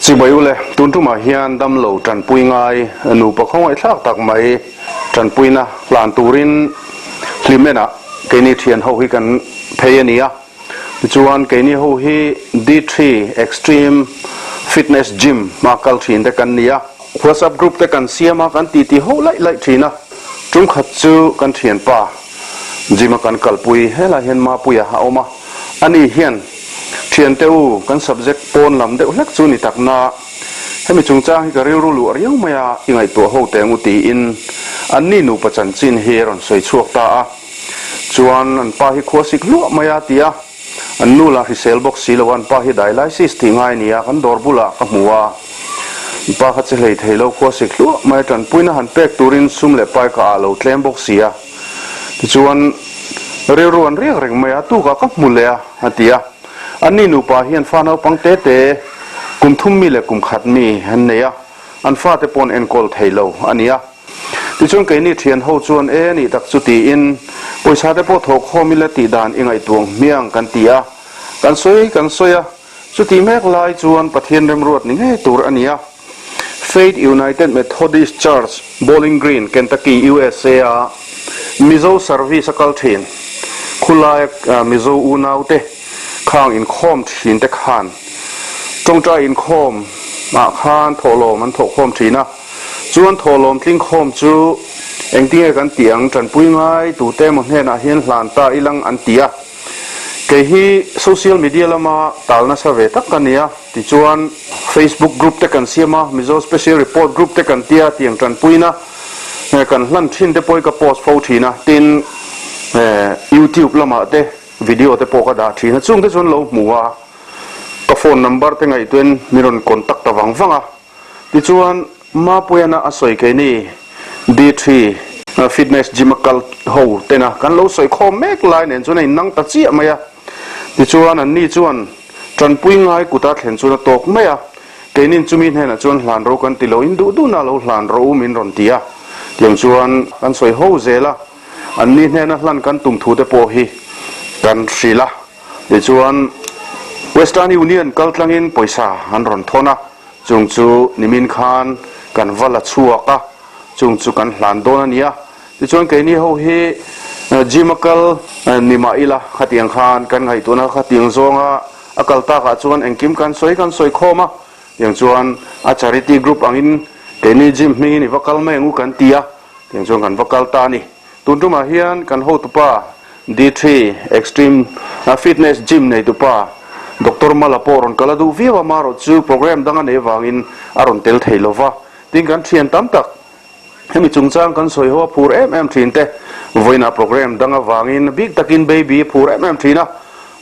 Chibai ule, tun tumah hian damlo tanpui ngai nupa khawngaihthlak tak mai tanpuina hlan turin Hlimenah keini thian ho hi kan phei a ni a. Tichuan keini ho hi D-three Extreme Fitness Gym hma kal thin te kan ni a. WhatsApp group te kan siam a, kan titi ho laih laih thin a. Tum khat chu kan thianpa gym a kan kalpui helai hian Mapuia a awm a. Ani hian thiante u kan subject pawn lam deuh hlek chu ni tak na hemi chungchang hi ka rilru luah riau mai a, i ngaihtuah ho teng u tiin anni nupa chanchin hi a rawn sawi chhuak ta a. Chuan an pa hi khua sik hluah mai a ti a, an nu lah hrisel bawk si lo a, an pa hi dialysis tih ngai a ni a, kan dawr bulah ka hmu a, an pa kha che hlei thei lo khua sik hluah mai a, tanpuina han pek turin sum leh pai ka ah lo tlem bawk si a, tichuan rilru an riak reng mai a, tukah ka hmu leh a a ti a, anni nupa hian fa naupang te te kum thum mi leh kum khat mi an nei a, an fate pawh an enkawl thei lo a ni a. Tichuan keini thian ho chuan e nih tak chu tiin pawisa te pawh thawh khawm ila tih dan i ngaihtuang hmiang kan ti a, kan sawi kan sawi a, chutih mek lai chuan Pathian remruat ni ngei tur a ni a. Faith United Methodist Church, Bowling Green, Kentucky, USA a Mizo service a kal thin. Khulai a Mizo unau te khang inkhawm thin te khan tawngtai inkhawm ah khan thawhlawm an thawhkhawm thin a. Chuan thawhlawm tlingkhawm chu engtinge kan tih ang tanpui ngai tute emaw hnenah hian hlan ta ilang an ti a. Kei hi social media lama tal nasa ve tak ka ni a, tichuan Facebook group te kan siam a, Mizo Special Report group te kan tia tiang tanpuina kan hlan thin te pawh hi ka post fo thin a, tin YouTube lamah te video te pawh ka dah thin a, chungte chuan lo hmu a, ka phone number te ngaihtuahin min rawn contact ta vang vang a. Tichuan, Mapuiana a sawi keini D-three fitness gym a kal ho tena kan lo sawi khawm mek lai nen chuan a innang ta chiah mai a. Tichuan, anni chuan tanpui ngai kuta thlen chuan a tawk mai a. Keinin chumi hnenah chuan hlan ro kan ti lo, in duh duhna lo hlan rawh u min rawn ti a. Tiang chuan kan sawi ho zel a, anni hnena hlan kan tum thu te pawh hi kan hrilh a. Tichuan, Western Union kaltlangin pawisa an rawn thawn a, chung chu nimin khan kan va la chhuak a, chung chu kan hlan dawn a ni a. Tichuan, keini ho hi gym a kal ni mah ila, khatiang khan kan ngaihtuahna khatiang zawnga a kal takah chuan engkim kan sawi kan sawi khawm a. Tiang chuan a charity group angin keini gym hmingin i va kal mai ang u kan ti a, tiang chuan kan va kal ta a ni. Tun tumah hian kan hotupa D-three Extreme Fitness Gym neitupa Doctor Mala pawh rawn kal a duh viau a, marawh chu program dang a nei avangin a rawn tel thei lo va. Tin kan thian tam tak hemi chungchang kan sawi ho a phur em em thin te, vawiinah program dang avangin bik takin baby a phur em em thin a,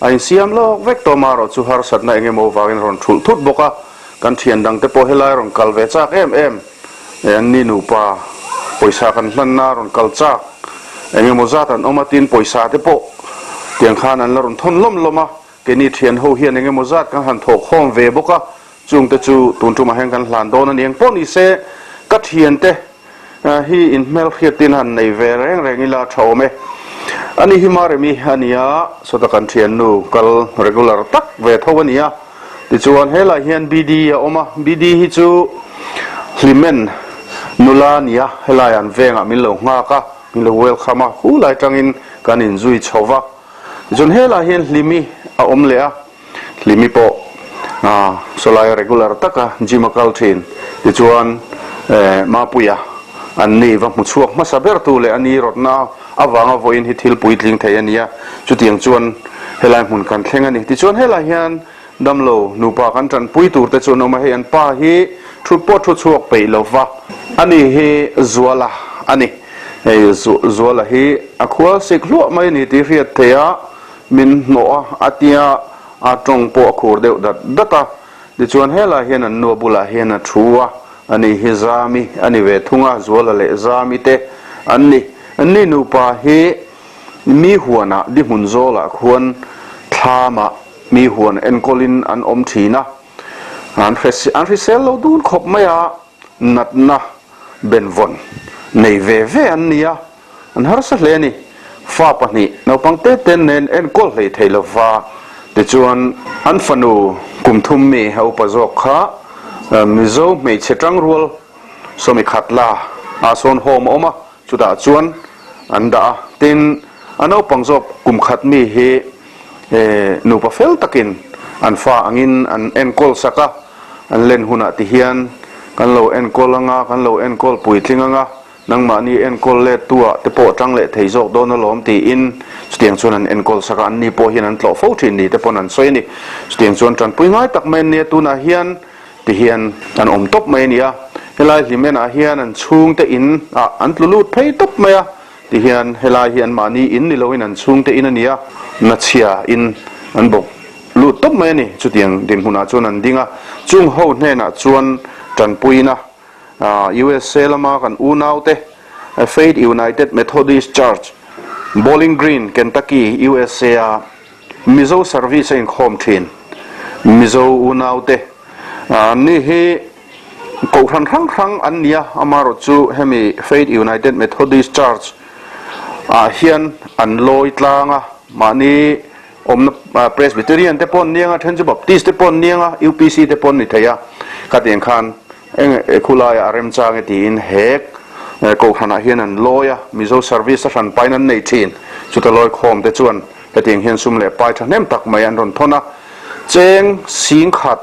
a insiam lawk vek tawh marawh chu harsatna eng emaw avangin a rawn thulh thut bawk a, kan thian dangte pawh helai rawn kal ve chak em em. An ni nupa pawisa kan hlanna a rawn kal chak eng emaw zat an awm a, tin pawisa te pawh tiang khan an la rawn thawn lawm lawm a, keini thian ho hian eng emaw zat kan han thawh khawm ve bawk a, chung te chu tun tumah hian kan hlan dawn a ni. Eng pawh ni se ka thian te hi in hmelhriat tin han nei ve reng reng ila tha awm e. Ani hi Maremi a ni a, sawta kan thiannu kal regular tak ve tho a ni a. Tichuan helai hian BD a awm a, BD hi chu Hlimen nula a ni a, helai an vengah min lo nghak a, min lo welcome a, hu lai tangin kan inzui chho va. Tichuan helai hian Hlimi a awm leh a, Hlimi pawh sawlai regular taka gym a kal thin. Tichuan Mapuia an ni va hmu chhuak hmasa ber tu leh a ni rawtna avanga vawiin hi thil puitling thei a ni a, chutiang chuan helai hmun kan thleng a ni. Tichuan helai hian damlo nupa kan tanpui tur te chu an awm a, hei an pa hi thut pawh thu chhuak peih lo va, ani hi Zuala a ni. Hei Zuala hi a khual sik hluah mai a ni tih hriat theih a, min hnawh a, a tia a tawng pawh a khur deuh dat dat a. Tichuan helai hian an nu bulah hian a thu a, ani hi Zami a ni ve thung a, Zuala leh Zami te an ni. Anni nupa hi mi huanah di hmun zawlah khuan thlamah mi huan enkawlin an awm thin a, an hrisel lo dun khawp mai a, natna benvawn nei ve ve an ni a. An harsa hle a ni. Fa pahnih naupang te te nen enkawl hlei thei lo va, tichuan an fanu kum thum mi a upa zawk kha Mizo hmeichhe tangrual sawmi khat la ah sawn home a awm a, chutah chuan an dah a. Tin, a naupang zawk kum khat mi hi nupa fel takin an fa angin an enkawl sak a, an len hunah ti hian kan lo enkawl anga, kan lo enkawl puitling anga, Nangmahni enkawl let tu ah te pawh tang leh thei zawk dawn alawm tiin chutiang chuan an enkawl sak a, anni pawh hian an tlawh fo thin ni te pawn an sawi a ni. Chutiang chuan tanpui ngai tak mai an nia tunah hian ti hian an awm tawp mai a ni a, helai hlim enah hian an chhungte in ah an tlu lut phei tawp mai a, ti hian helai hi anmahni in ni loin an chhungte in a ni a, nachhia in an bawk lut tawp mai a ni. Chutiang dinhmunah chuan an ding a, chung ho hnenah chuan tanpuina USA lama kan unaute Faith United Methodist Church, Bowling Green, Kentucky, USA-a Mizo Service a inkhawm thin. Mizo unaute anni hi kohhran hrang hrang an ni a, amaherawh chu hemi Faith United Methodist Church ah hian an lawi tlang a, mahni Awmna Presbyterian te pawh an ni ang a, then chu Baptist te pawh an ni ang a, UPC te pawh an ni thei a. Khatiang khan eng khulaiah a remchang e tiin hek kohhranah hian an lawi a, Mizo service a hran pain an nei thin. Chuta lawi khawm te chuan hetiang hian sum leh pai thahnem tak mai an rawn thawn a, cheng singkhat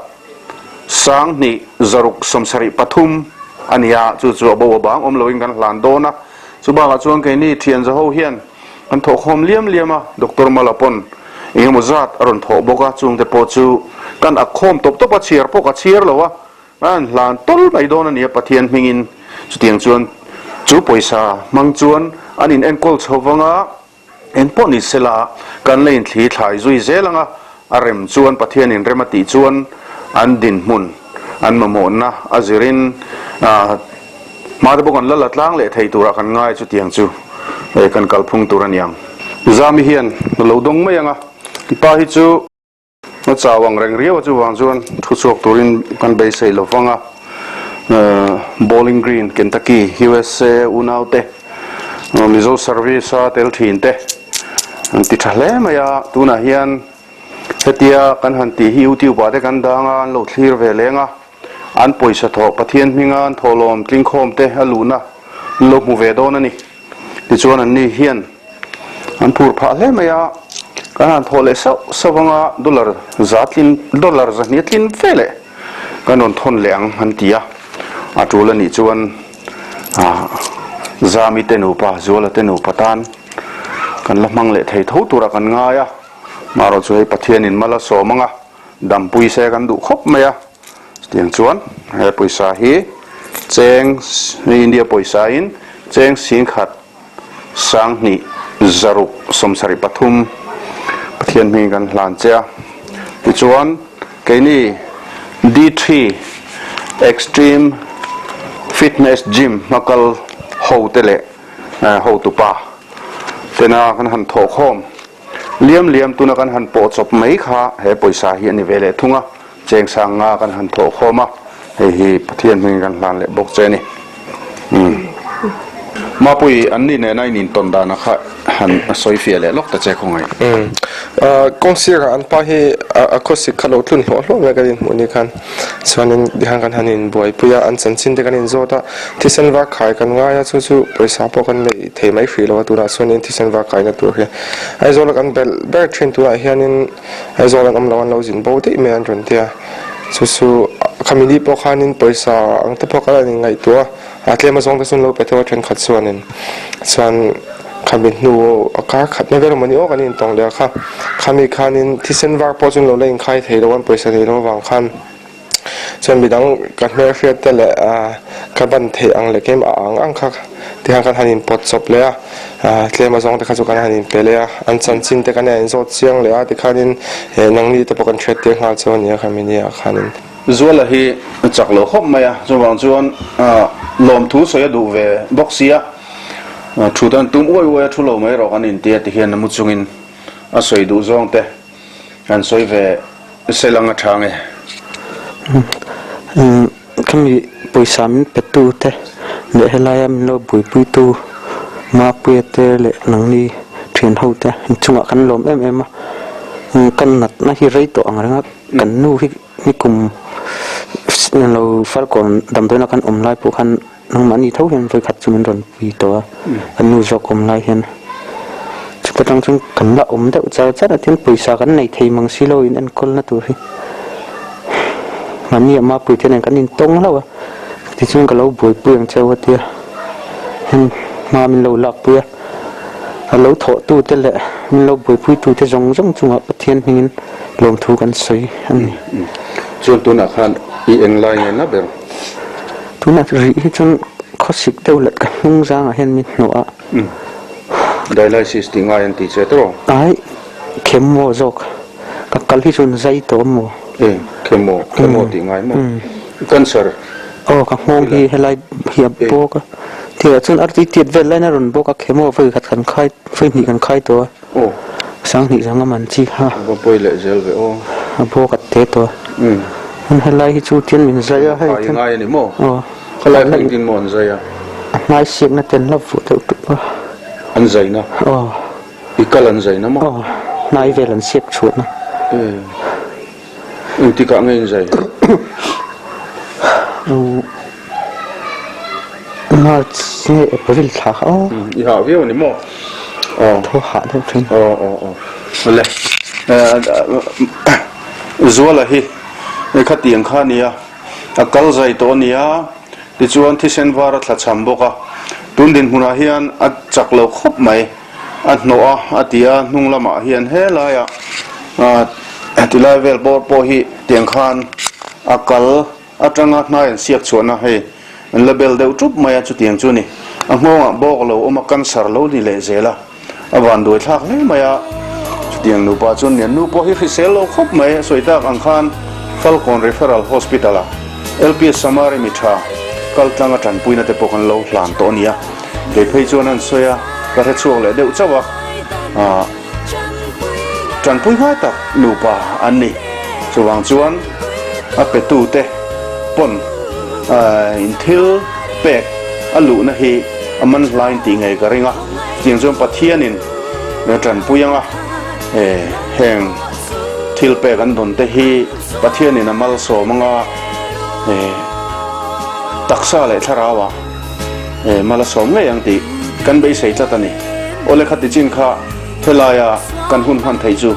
20 673 a ni a, chu chu a bo a bang awm loin kan hlan dawn a. Chubakah chuan keini thian zaho hian An thawhkhawm liam liam a, Doctor Mala pawn eng emaw zat a rawn thawh bawk a, chungte pawh chu kan ak khawm tawp tawp a, chhiar pawh ka chhiar lo a, an hlan tawl mai dawn a nia Pathian hmingin chutiang chuan chu pawisa hmang chuan an in enkawl chho vang a, eng pawh ni sela kan la inthli thlai zui zel ang a, a rem chuan Pathian in rem a tih chuan an dinhmun an mamawhna a zirin Hmate bawk an la la tlang leh thei turah kan ngai chutiang chu kan kalphung tur a ni ang. Zami hian a lo dawng mai ang a, pa hi chu a chau ang reng riau a chuvang chuan thu chhuak turin kan beisei lo vang a. Bowling Green, Kentucky, USA unaute Mizo Service a tel thin te an ti tha hle mai a, tunah hian hetia kan han tih hi YouTube ah te kan dang a, an lo thlir ve leng a. An pawisa thawh Pathian hminga an thawhlawm tlingkhawm te a luhna an lo hmu ve dawn a ni. Tichuan anni hian an phur phah hle mai a, kan han thawh leh sauh sauh anga dollar za tlin dollar zahnih a tlin ve leh kan rawn thawn leh ang an ti a, a tul a nih chuan Zami te nupa Zuala te nupa tan kan la hmang leh thei tho turah kan ngai a, marawh chu hei Pathianin mal a sawm anga. Dampui se kan duh khawp mai a, chutiang chuan he pawisa hi cheng India pawisa in cheng 10,000 2 6 73 Pathian hming kan hlan che a, tichuan keini D3 Extreme Fitness Gym hmakal ho te leh hotupa tena kan han thawhkhawm. Liam liam tuna kan han pawh chawp mai kha he pawisa hi a ni ve leh thung a, cheng sang nga kan han thawh khawm a, hei hi Pathian hmingin kan hlan leh bawk che a ni. Umm. Mapui, an ni nena in intawn dana kha han sawi fiah leh lawk ta che khawngaih. Umm. Kawng sirah an pa hi a khawsik kha lo tlun hlawh hlawh mai kan inhmuh ni khan. Chuanin tihian kan han inbuaipui a, an chanchin te kan inzawt a, thisen var khai kan ngai a, chu chu pawisa pawh kan nei thei mai hrih lo a, tunah chuanin thisen var kaina tur hi Aizawl a kan belh ber thin tunah hianin Aizawl an awm lo an lo zin bo daih mai an rawn ti a, chu chu khami ni pawh khanin pawisa ang te pawh kan han inngaihtuah a, a tlem azawng te chu an lo pe theuh a thenkhat chuanin chuan khami hnu a kar khat na vel mawni aw kan intawng leh a kha, khami khanin thisen var pawh chu an lo la inkhai thei lo an pawisa nei lo avang khan. Chuan midang ka hmelhriat te leh ka ban theih ang leh keimah ang ang kha tikhan kan han inpawt chawp leh a, tlem azawng te kha chu kan han inpe leh a, an chanchin te kan inzawt chiang leh a tikhanin nangni te pawh kan hriat tir nghal chu a nia khami nia khanin. Zuala hi a chak lo khawp mai a, chuvang chuan lawmthu sawi a duh ve bawk sia, thu tan tum uai uai a thu lo mai rawh kan intia tihian a mu chungin a sawi duh zawng te An sawi ve sel ang a tha nge? Khami pawisa min pe tu te leh helaia min lo buaipui tu Mapuia te leh nangni thian ho te inchungah kan lawm em em a, kan natna hi rei tawh ang reng a, kan nu hi nikum. Lo Falkawn damdawiina kan awm lai pawh khan nangmahni tho hian vawikhat chu min rawn pui tawh a, kan nu zawk awm lai hian chuta tang chuan kan la awm deuh char char a, tin pawisa kan nei thei mang si lo in enkawlna tur hi mahni ah mapui te nen kan intawng hlauh a, tichuan ka lo buaipui ang cheu a tia heng hma min lo lakpui a, a lo thawhtu te leh min lo buaipuitu te zawng zawng chungah Pathian hmingin lawmthu kan sawi a ni. Chuan tunah khan i eng lai nge na ber? Tunah rih hi chuan khawsik deuh let ka hnung zangah hian min hnawh a. Dialysis tih ngai an ti che tawh? Ai, chemo zawk. Ka kal hi chuan zai tawh maw? E, chemo, chemo tih ngai maw? Cancer. Aw, ka nghawng hi helai hi a bawk a. Tirah chuan arti tiat vel laiin a rawn bawk a, chemo vawi khat kan khai, vawi hnih kan khai tawh a. Aw. Sanghnih zang a man chi kha. A va pawi leh zel ve aw. A bawk a te tawh a. Hmun helai hi chu tian min zai a hei. Pai ngai a ni maw? Aw. Khalai kha engtin maw an zai a? A hnai siakna te an la vuah deuh tup a. An zaina? Aw. I kal an zaina maw? Aw. Hnai vel an siak chhuahna. Engtikah nge in zai? March nge April thla kha aw. I hah viau a ni maw? Aw. Thaw hah deuh thin. Aw aw aw. Le Zuala hi khatiang kha a nia, a kal zai tawh a nia, tichuan thisen var a thla cham bawk a, tun dinhmunah hian a chak lo khawp mai. A hnawh a, a ti a, hnung lamah hian helaiah tilai vel bawr pawh hi tiang khan a kal atanga hnai an siak chhuahna hei an la bel deuh tup mai a, chutiang chu a ni. A nghawngah bawk a lo awm a, cancer lo ni leh zel a, a van duai thlak hle mai a, chutiang nupa chuan nia nu pawh hi hrisel lo khawp mai, a sawi tak ang khan Falkawn Referral Hospital ah LPS Samari mi tha kal tlanga tanpuina te pawh kan lo hlan tawh a ni a. Kei phei chuan an sawi a, ka hre chhuak leh deuh chauh a, aah tanpui ngai tak nupa an ni. Chuvang chuan a petute pawn in thil pek a luhna hi a man hlain tih ngei ka ring a, chutiang chuan Pathianin tanpui anga heng thil pek an dawn te hi Pathianin a malsawm anga taksa leh thlarauah E, mal a sawm ngei ang tih kan beisei tlat a ni. Awle khati chin kha helaia kan hun hman theih chu.